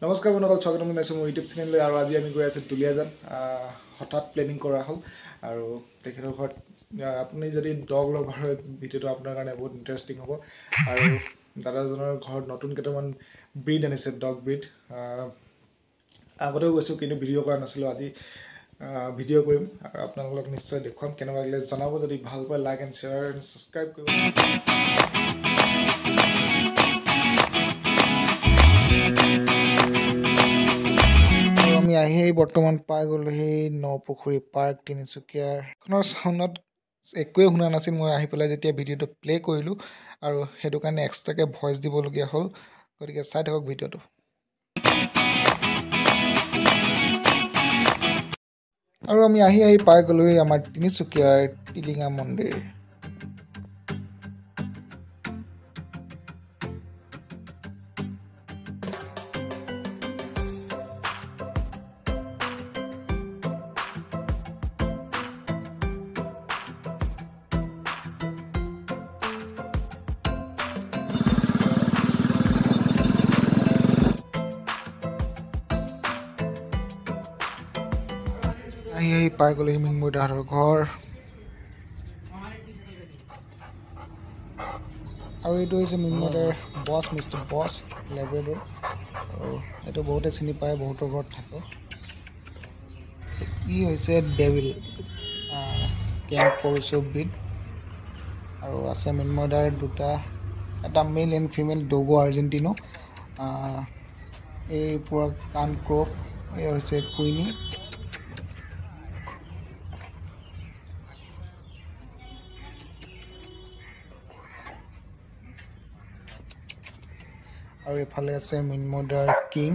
নমস্কাৰ বন্ধুসকল, স্বাগতম জনাইছোঁ মোৰ ইউটিউব চেনেললৈ। আৰু আজি আমি গৈ আছোঁ দুলীয়াজান। হঠাৎ প্লেনিং কৰা হ'ল আৰু তেখেতৰ ঘৰত আপুনি যদি ডগ লভাৰ হয়, ভিডিঅ'টো আপোনাৰ কাৰণে বহুত ইণ্টাৰেষ্টিং হ'ব। আৰু দাদাজনৰ ঘৰত নতুন কেইটামান ব্ৰীড আনিছে, ডগ ব্ৰীড। আগতেও গৈছোঁ কিন্তু ভিডিঅ' কৰা নাছিলোঁ, আজি ভিডিঅ' কৰিম আৰু আপোনালোকক নিশ্চয় দেখুৱাম। কেনেকুৱা লাগিলে জনাব, যদি ভাল পায় like and share and subscribe কৰিব। আমি আহি বৰ্তমান পাই গ'লোঁ সেই নপুখুৰী পাৰ্ক তিনিচুকীয়াৰ। খনৰ চাউণ্ডত একোৱেই শুনা নাছিল মই আহি পেলাই যেতিয়া ভিডিঅ'টো প্লে' কৰিলোঁ, আৰু সেইটো কাৰণে এক্সট্ৰাকৈ ভইচ দিবলগীয়া হ'ল। গতিকে চাই থাকক ভিডিঅ'টো। আৰু আমি আহি আহি পাই গ'লোহি আমাৰ তিনিচুকীয়াৰ টিলিঙা মন্দিৰ। আহি আহি পাই গ'লোহি মৃন্ময় দাহঁতৰ ঘৰ। আৰু এইটো হৈছে মৃন্ময়দাৰ বছ, মিষ্টাৰ বছ লেব্ৰেডৰ। আৰু এইটো বহুতে চিনি পায়, বহুতৰ ঘৰত থাকে। ই হৈছে ডেভিল কেম্প কৰিছো ব্ৰীড। আৰু আছে মৃন্ময়দাৰ দুটা, এটা মেল এণ্ড ফিমেল ডগো আৰ্জেণ্টিনো। এই পুৰা কাণ ক্ৰপ, এই হৈছে কুইনি। আৰু এফালে আছে মৃন্ময়দাৰ কিং।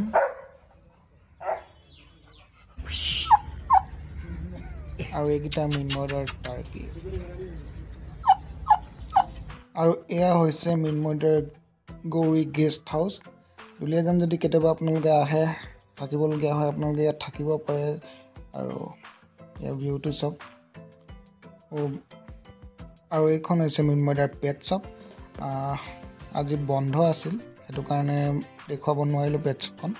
আৰু এইকেইটা মৃন্ময়দাৰ টাৰ্কি। আৰু এয়া হৈছে মৃন্ময়দাৰ গৌৰী গেষ্ট হাউচ। দুলীয়াজান যদি কেতিয়াবা আপোনালোকে আহে, থাকিবলগীয়া হয়, আপোনালোকে ইয়াত থাকিব পাৰে। আৰু ইয়াৰ ভিউটো চাওক। আৰু এইখন হৈছে মৃন্ময়দাৰ পেট শ্বপ। আজি বন্ধ আছিল, সেইটো কাৰণে দেখুৱাব নোৱাৰিলোঁ পেট শ্বপখন।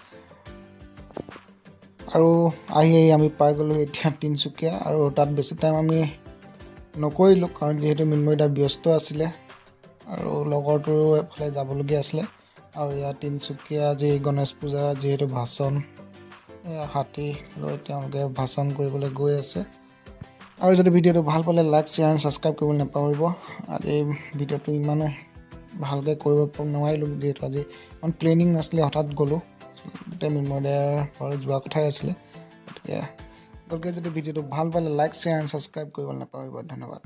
আৰু আহি আহি আমি পাই গ'লোঁ এতিয়া তিনিচুকীয়া। আৰু তাত বেছি টাইম আমি নকৰিলোঁ, কাৰণ যিহেতু মৃন্ময়দা ব্যস্ত আছিলে আৰু লগৰটোৰো এফালে যাবলগীয়া আছিলে। আৰু ইয়াত তিনিচুকীয়া আজি গণেশ পূজা, যিহেতু ভাচন, হাতী লৈ তেওঁলোকে ভাচন কৰিবলৈ গৈ আছে। আৰু যদি ভিডিঅ'টো ভাল পালে লাইক, শ্বেয়াৰ এণ্ড ছাবস্ক্ৰাইব কৰিবলৈ নাপাহৰিব। আজি ভিডিঅ'টো ইমানো ভালকৈ কৰিব নোৱাৰিলোঁ, যিহেতু আজি ইমান প্লেনিং নাছিলে, হঠাৎ গ'লোঁ। মৃন্ময়দাৰ ঘৰত যোৱা কথাই আছিলে। গতিকে যদি ভিডিঅ'টো ভাল পালে লাইক, শ্বেয়াৰ এণ্ড ছাবস্ক্ৰাইব কৰিবলৈ নাপাহৰিব। ধন্যবাদ।